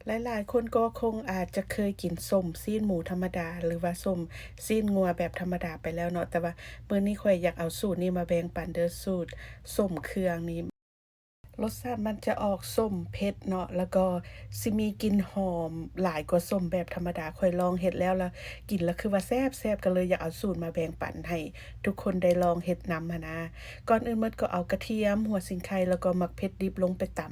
ຫຼາຍໆຄົນກໍຄົງອາດຈະເຄີຍກິນສົ້ມຊີ້ນໝູທຳມະດາ ຫຼືວ່າສົ້ມຊີ້ນງົວແບບທຳມະດາໄປແລ້ວເນາະ, ແຕ່ວ່າມື້ນີ້ຂ້ອຍຢາກເອົາສູດນີ້ມາແບ່ງປັນເດີ້, ສູດສົ້ມເຄື່ອງນີ້ ລົດຊາດມັນຈະອອກສົ້ມເຜັດເນາະ, ແລ້ວກໍຊິມີກິ່ນຫອມຫຼາຍກວ່າສົ້ມແບບທຳມະດາ. ຂ້ອຍລອງເຮັດແລ້ວ ແລ້ວກິນແລ້ວຄືວ່າແຊບໆ ກໍເລີຍຢາກເອົາສູດມາແບ່ງປັນໃຫ້ທຸກຄົນໄດ້ລອງເຮັດນຳຫັ້ນນາ. ກ່ອນອື່ນໝົດກໍເອົາກະທຽມ, ຫົວສີໄຄ ແລ້ວກໍໝາກເຜັດດິບລົງໄປຕຳ.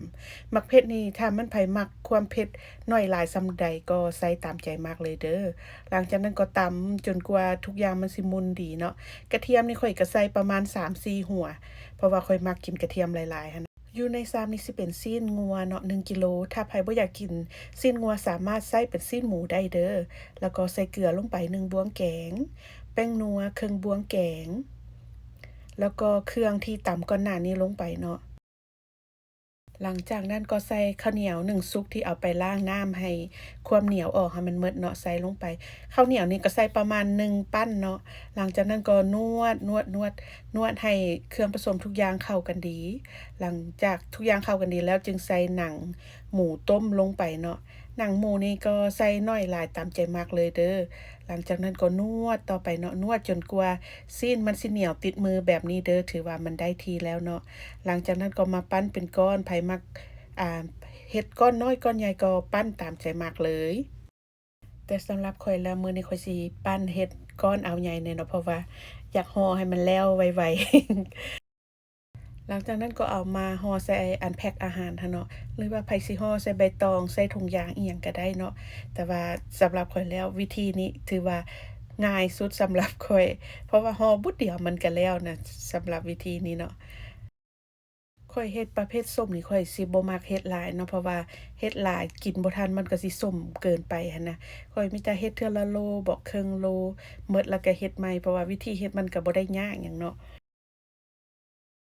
ໝາກເຜັດນີ້ ຖ້າມັນໃຜມັກຄວາມເຜັດໜ້ອຍຫຼາຍສ່ຳໃດກໍໃສ່ຕາມໃຈມັກເລີຍເດີ້. ຫຼັງຈາກນັ້ນກໍຕຳຈົນກວ່າທຸກຢ່າງມັນຊິໝຸ່ນດີເນາະ. ກະທຽມນີ້ຂ້ອຍກໍໃສ່ປະມານສາມສີ່ຫົວ ເພາະວ່າຂ້ອຍມັກກິນກະທຽມຫຼາຍໆຫັ້ນ. ຢູ່ໃນຊາມນີ້ຊິເປັນຊີ້ນງົວເນາະ ໜຶ່ງກິໂລ. ຖ້າໃຜບໍ່ຢາກກິນຊີ້ນງົວ ສາມາດໃຊ້ເປັນຊີ້ນໝູໄດ້ເດີ້. ແລ້ວກໍໃສ່ເກືອລົງໄປໜຶ່ງບ່ວງແກງ, ແປ້ງນົວເຄິ່ງບ່ວງແກງ, ແລ້ວກໍເຄື່ອງທີ່ຕຳກ່ອນໜ້ານີ້ລົງໄປເນາະ. ຫຼັງຈາກນັ້ນກໍໃສ່ເຂົ້າໜຽວໜຶ້ງສຸກທີ່ເອົາໄປລ້າງນ້ຳໃຫ້ຄວາມໜຽວອອກໃຫ້ມັນໝົດເນາະ ໃສ່ລົງໄປ. ເຂົ້າໜຽວນີ້ກໍໃສ່ປະມານໜຶ່ງປັ້ນເນາະ. ຫຼັງຈາກນັ້ນກໍນວດ ນວດ ນວດ ນວດໃຫ້ເຄື່ອງປະສົມທຸກຢ່າງເຂົ້າກັນດີ. ຫຼັງຈາກທຸກຢ່າງເຂົ້າກັນດີແລ້ວ ຈຶ່ງໃສ່ໜັງໝູຕົ້ມລົງໄປເນາະ. ໜັງໝູນີ້ກໍໃສ່ໜ້ອຍຫຼາຍຕາມໃຈມັກເລີຍເດີ້. ຫຼັງຈາກນັ້ນກໍນວດຕໍ່ໄປເນາະ, ນວດຈົນກວ່າຊີ້ນມັນຊິໜຽວຕິດມືແບບນີ້ເດີ້, ຖືວ່າມັນໄດ້ທີ່ແລ້ວເນາະ. ຫຼັງຈາກນັ້ນກໍມາປັ້ນເປັນກ້ອນ, ໃຜມັກ ອ່າ ເຮັດກ້ອນນ້ອຍກ້ອນໃຫຍ່ກໍປັ້ນຕາມໃຈມັກເລີຍ. ແຕ່ສຳລັບຂ້ອຍແລ້ວ ມື້ນີ້ຂ້ອຍຊິປັ້ນເຮັດກ້ອນເອົາໃຫຍ່ແດ່ເນາະ, ເພາະວ່າຢາກຫໍ່ໃຫ້ມັນແລ້ວໄວໆ. ຫຼັງຈາກນັ້ນກໍເອົາມາຫໍ່ໃສ່ອັນແພັກອາຫານຫັ້ນເນາະ ຫຼືວ່າໃຜຊິຫໍ່ໃສ່ໃບຕອງ ໃສ່ຖົງຢາງອີ່ຫຍັງກໍໄດ້ເນາະ. ແຕ່ວ່າສຳລັບຂ້ອຍແລ້ວ ວິທີນີ້ຖືວ່າງ່າຍສຸດສຳລັບຂ້ອຍ ເພາະວ່າຫໍ່ບຸດດຽວມັນກໍແລ້ວນະ ສຳລັບວິທີນີ້ເນາະ. ຂ້ອຍເຮັດປະເພດສົ້ມນີ້ ຂ້ອຍຊິບໍ່ມັກເຮັດຫຼາຍເນາະ ເພາະວ່າເຮັດຫຼາຍກິນບໍ່ທັນ ມັນກໍຊິສົ້ມເກີນໄປຫັ້ນນະ. ຂ້ອຍມີແຕ່ເຮັດເທື່ອລະໂລ ບອກເຄິ່ງໂລ ໝົດແລ້ວກໍເຮັດໃໝ່ ເພາະວ່າວິທີເຮັດມັນກໍບໍ່ໄດ້ຍາກຫຍັງເນາະ.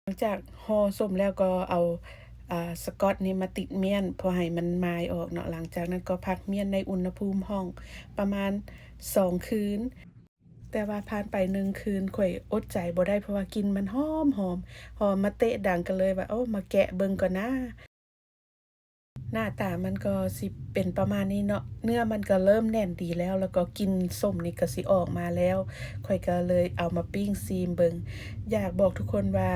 ຫຼັງຈາກຫໍ່ສົ້ມແລ້ວກໍເອົາ ອ່າ ສະກອດນີ້ມາຕິດມ້ຽນ ເພື່ອໃຫ້ມັນໝາຍອອກເນາະ. ຫຼັງຈາກນັ້ນກໍພັກມ້ຽນໃນອຸນຫະພູມຫ້ອງປະມານສອງຄືນ. ແຕ່ວ່າຜ່ານໄປໜຶ່ງຄືນ ຂ້ອຍອົດໃຈບໍ່ໄດ້ ເພາະວ່າກິ່ນມັນຫອມໆ ຫອມມາເຕະດັງ ກໍເລີຍວ່າ ໂອ້ ມາແກະເບິ່ງກ່ອນນາ. ໜ້າຕາມັນກໍຊິເປັນປະມານນີ້ເນາະ, ເນື້ອມັນກໍເລີ່ມແໜ້ນດີແລ້ວ ແລ້ວກໍກິ່ນສົ້ມນີ້ກໍຊິອອກມາແລ້ວ. ຂ້ອຍກໍເລີຍເອົາມາປີ້ງຊີມເບິ່ງ. ຢາກບອກທຸກຄົນວ່າ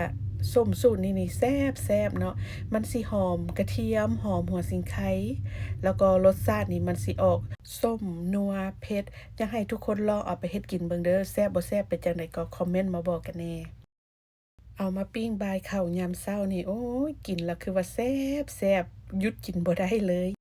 ສົ້ມສູດນີ້ນີ້ແຊບໆເນາະ, ມັນຊິຫອມກະທຽມ ຫອມຫົວສີໄຄ ແລ້ວກໍລົດຊາດນີ້ມັນຊິອອກສົ້ມນົວເຜັດ. ຢາກໃຫ້ທຸກຄົນລອງເອົາໄປເຮັດກິນເບິ່ງເດີ້. ແຊບບໍ່ແຊບເປັນຈັ່ງໃດກໍຄອມເມັນມາບອກກັນແດ່. ເອົາມາປີ້ງບ່າຍເຂົ້າຍາມເຊົ້ານີ້ ໂອ້ຍ ກິນແລ້ວຄືວ່າແຊບໆ ຢຸດກິນບໍ່ໄດ້ເລີຍ.